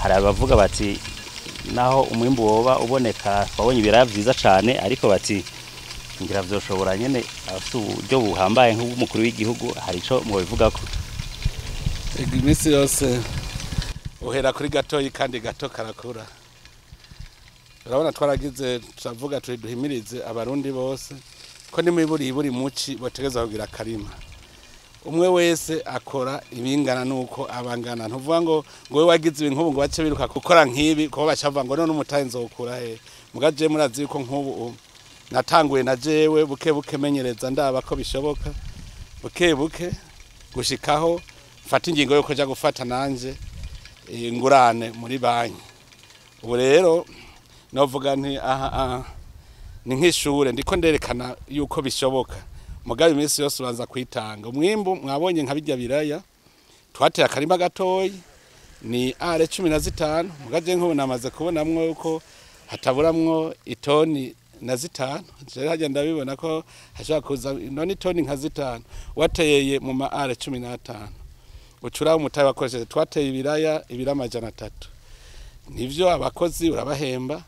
Hari abavuga bati naho umwimbu woba uboneka, twabonye ibiraya vyiza cane, ariko bati ngira vyoshobora nyene afite uburyo buhambaye nk'umukuru w'igihugu. Hari ico mubivugako? Iminsi yose uhera kuri gatoyi kandi gato karakura. Urabona twaragize, turavuga turi duhimirize abarundi bose ko nimiburi buri muci botegeza kugira akarima. Umwe wese akora ibingana nuko abangana. Ntuvuga ngo we wagize ibintu ngo bace biruka gukora nk'ibi, ko bacavuga ngo none umutahe nzokura he? Mugaje murazi yuko nk'ubu natanguye na jewe buke buke menyereza, ndaba ko bishoboka buke buke gushikaho mfata ingingo yo kuja gufata nanje ingurane muri banki. Ubu rero novuga nti aha ni nk'ishure, ndiko nderekana yuko bishoboka. Mugabe iminsi yose ubanza kwitanga. Umwimbu mwabonye nka bijya biraya twateye akarima gatoyi ni are 15, mugaje nk'ubu namaze kubonamwo yuko hataburamwo itoni na 5. Je hajya ndabibona ko hashobora kuza none itoni nka 5 wateyeye mu ma are 15. Ucura umutahe wakoresheje. Twateye ibiraya ibira 300, nivyo abakozi urabahemba,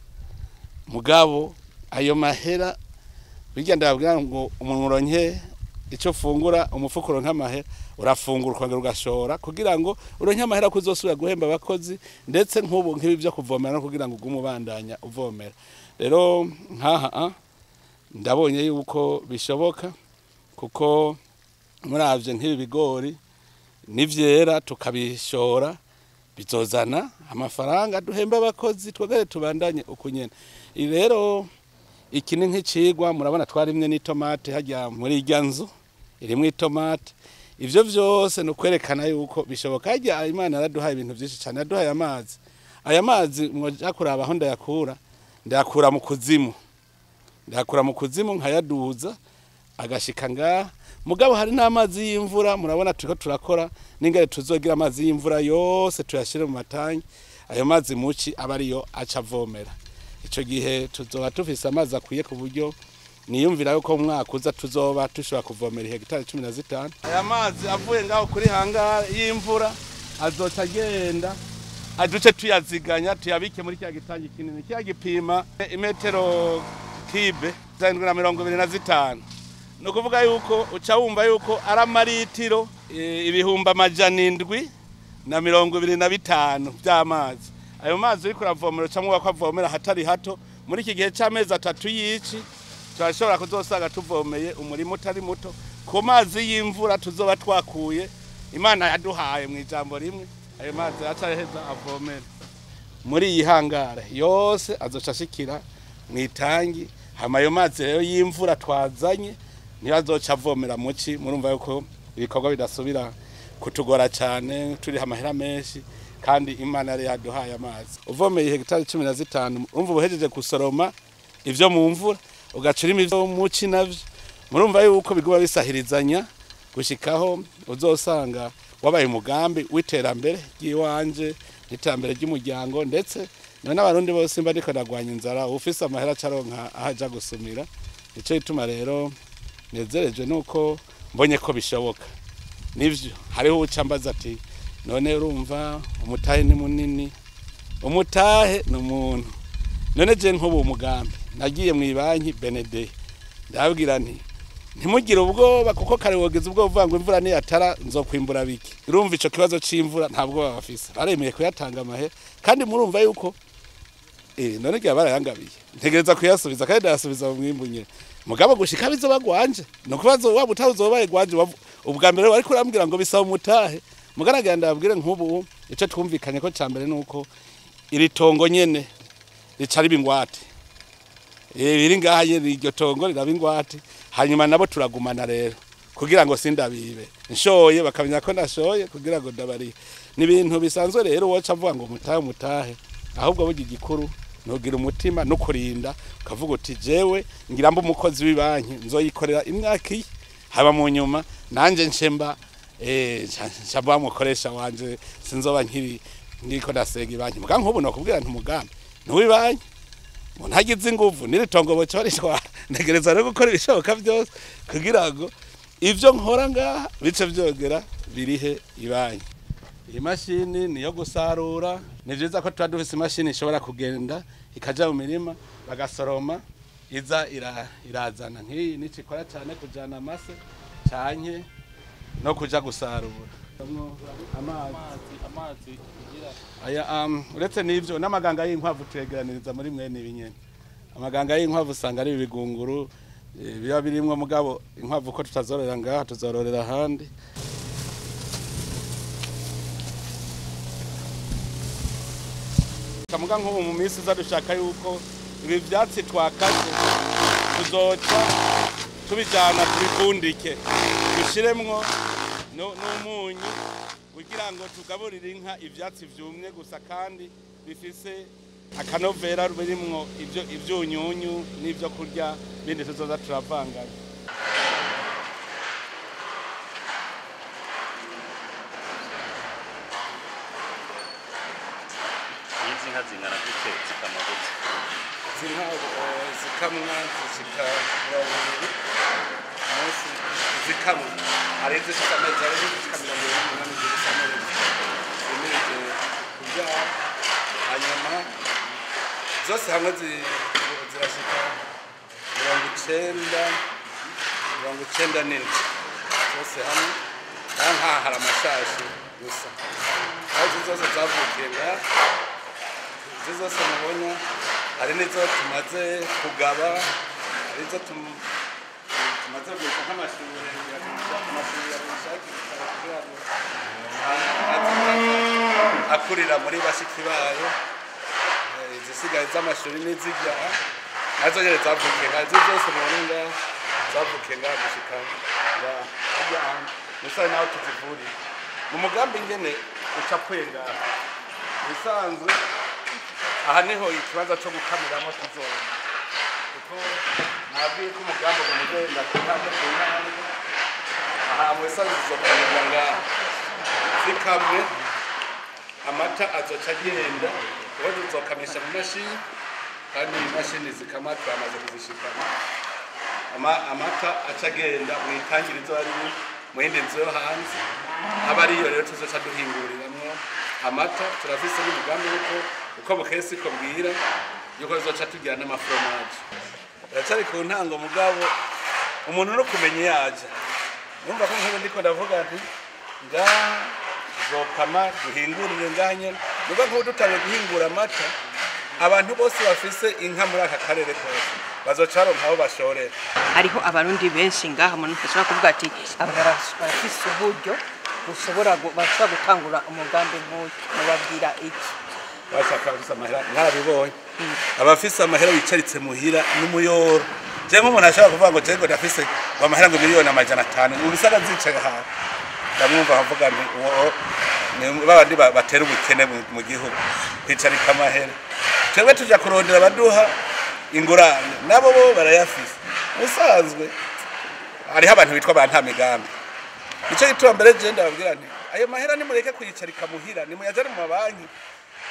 mugabo ayo mahera bijya ndababwira ngo umuntu uronke icyo fungura, umufuko uronke amahera, urafungura ukongera ugashora kugira ngo uronke amahera kuzosubira guhemba abakozi, ndetse nk'ubu nk'ibi byo kuvomera no kugira ngo ugume ubandanya uvomera. Rero nkaha ndabonye yuko bishoboka, kuko muravye nk'ibi bigori nivyera tukabishora bizozana amafaranga duhemba abakozi, twogere tubandanye uko nyene. Rero iki ni nk'icigwa, murabona twarimye n'itomate hajya muri irya nzu irimwo itomate. Ivyo vyose ni ukwerekana yuko bishoboka. Harya Imana yaraduhaye ibintu vyinshi cane, yaduhaye amazi. Aya mazi mwoja kuraba aho ndayakura, ndayakura mu kuzimu, ndayakura mu kuzimu nkayaduza agashika ngaha. Mugabo hari n'amazi y'imvura, murabona turiko turakora n'ingere tuzogira amazi y'imvura yose tuyashire mu matangi, ayo mazi muci aba ariyo aca avomera. Ico gihe tuzoba tufise amazi akwiye ku buryo niyumvira yuko umwaka uza tuzoba tushobora kuvomera hegitari 15. Aya mazi avuye ngaho kuri hangare y'imvura azoca agenda aduce tuyaziganya tuyabike muri kya gitangi kinini, kya gipima imetero kibe 725. Ni ukuvuga yuko uca wumva yuko ari amaritiro 725,000 by'amazi. Ayo mazi uriko uravomera uca mwuba ko avomera hatari hato. Muri iki gihe c'amezi 3 y'ici turashobora kuzosanga tuvomeye umurima utari muto ku mazi y'imvura tuzoba twakuye Imana yaduhaye mu ijambo rimwe. Ayo mazi aca aheza avomera muri iyi hangare yose azoca ashikira mu itangi. Hama ayo mazi rero y'imvura twazanye niyo azoca avomera muci. Murumva yuko ibikorwa bidasubira kutugora cyane, turiha amahera menshi kandi Imana yari yaduhaye amazi. Uvomeye hegitari 15, umva ubuhejeje gusoroma ivyo mu mvura ugacurima ivyo muci navyo, murumva yuko biguba bisahirizanya gushikaho uzosanga wabaye umugambi w'iterambere ry'iwanje n'iterambere ry'umuryango, ndetse n'abarundi bose mba ndiko ndagwanya inzara. Ufise amahera acaronka ahaja gusumira. Nico gituma rero nezerejwe nuko mbonye ko bishoboka. Nivyo hariho ucambaza ati none urumva umutahe ni munini, umutahe ni umuntu. None je nk'ubu umugambi nagiye mu ibanki Benede ndababwira nti ntimugire ubwoba, kuko kare wogeze ubwoba uvuga ngo imvura niyatara nzokwimbura biki. Urumva ico kibazo c'imvura ntabwo babafise, baremeye kuyatanga amahera kandi murumva yuko none gihe barayangabiye ntegereza kuyasubiza kandi ndayasubiza mu mwimbu nyene. Mugabo gushika bizoba gwanje no kubazo waba utazobaye gwanje. Ubwa mbere ariko urambwira ngo bisaba umutahe, mugaragara ndababwire nk'ubu ico twumvikanye ko cambere nuko iri tongo nyene rica riba ingwate. Biri ngaha nyene iryo tongo riraba ingwate, hanyuma nabo turagumana rero kugira ngo sindabibe nshoye bakamenya ko nashoye kugira ngo ndabarihe. Ni ibintu bisanzwe rero woca avuga ngo mutahe mutahe, ahubwo burya igikuru nugira umutima no kurinda ukavuga uti jewe ngira mba umukozi w'ibanki nzoyikorera imyaka iyi, haba mu nyuma nanje nshemba nshamba mukoresha wanje sinzoba nkiri ndiko ndasega ibanki. Muga nk'ubu nokubwira nti umugambi ni uw'ibanki, umuntu agize inguvu n'iritongo boca barishwara. Ntegereza rero gukora ibishoboka byose kugira ngo ivyo nkora ngaha bice vyogera birihe ibanki. Iyi mashini niyo gusarura. Ni vyiza ko tuba dufise imashini ishobora kugenda ikaja mu mirima bagasoroma, iza irazana nk'iyi nico ikora cane, kujana amase canke no kuja gusarura. Amazi aya, uretse n'ivyo n'amaganga y'inkwavu tuyegeraniriza muri mwene ibi nyene. Amaganga y'inkwavu usanga ari ibigunguru biba birimwo, mugabo inkwavu ko tutazororera ngaha, tuzororera ahandi. Kamuga nk'ubu mu minsi iza dushaka yuko ibi vyatsi twakaze tuzoca tubijana tubifundike, dushiremwo n'umunyu kugira ngo tugaburire inka ivyatsi vyumye gusa kandi bifise akanovera, birimwo ivyo ivyunyunyu n'ivyo kurya bindi tuzoza turavanganya. Izi nka zingana gute, zikama gute? Izi nka zikamwa zishika 20 umunsi zikamwa. Hari izishika amezi, hari izishika 28 zisa neza zimirije kubyara. Hanyuma zose hamwe zirashika 90, 97 zose hamwe. Nkaha hari amashashi gusa, aho izi zose zavukiye ngaha. Izi zose mubona, hari n'izo tumaze kugaba, hari izo tumaze kugurisha nk'amashure. Amashure yagurisha hakiri kare kugira ngo akurira muri bashiki bayo. Izisigaye z'amashuri n'izirya nazo nyene zavukiye ngaha. Izi zose mubona ngaha zavukiye ngaha gushika ngaha harya hantu musabe naho tuzivurira. Mu mugambi ingene ucapfuye ngaha bisanzwe, aha niho ikibanza co gukamiramo tuzobona, kuko nabwiye ko umugambi ugenda ku ntambwe ku ntambwe. Aha mu bisanzwe tuzokamirwa ngaha, zikamwe amata azoca agenda, kuko tuzokamisha mu mashini, kandi imashini zikama twamaze kuzishikana. Amata aca agenda mu itangirizo ari mu yindi nzu yo hanze, aba ariyo rero tuzoca duhinguriramwo amata. Turafise n'umugambi wuko uko bukeye siko bwira yuko tuzoca tugira n'amaforomaje. Biracari ku ntango, mugabo umuntu no kumenya iyo aja. Urumva ko nk'ubu ndiko ndavuga nti ngaha tuzokama duhingurire ngaha nyene. Nuba nk'ubu dutanguye guhingura amata, abantu bose bafise inka muri aka karere kose bazoca baronka aho bashorera. Hariho abarundi benshi ngaha, umuntu ashobora kuvuga ati aba barafise uburyo bushobora bashobora gutangura umugambi nk'uyu, mubabwira iki? Bashaka abafise amahera ntarabibonye, abafise amahera bicaritse muhira n'umuyoro. Je nk'umuntu ashobora kuvuga ngo je ngo ndafise ngo amahera ngo 500,000,000 mu bisaga zicaye ahantu, ndamwumva avuga nti uwo ni babandi batera ubukene mu gihugu kwicarika amahera. Twebwe tuja kurondera abaduha ingurane, nabo bo barayafise. Musanzwe hariho abantu bitwa ba nta migambi. Nico gituma mbere je ndababwira nti ayo mahera nimureke kuyicarika muhira, nimuyajane mu mabanki,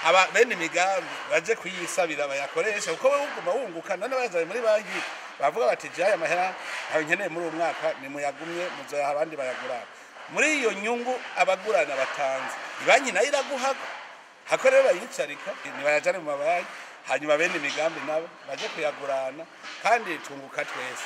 aba bene imigambi baje kuyisabira bayakoresha, kuko wewe uguma wunguka. None bajaye muri banki bavuga bati je aya mahera ntayo nkeneye muri uwo mwaka, nimuyagumye muzoyaha abandi bayagurana. Muri iyo nyungu abagurana batanze, ibanki nayo iraguhako. Hako rero bayicarika, nibayajane mu mabanki, hanyuma bene imigambi nabo baje kuyagurana, kandi tunguka twese.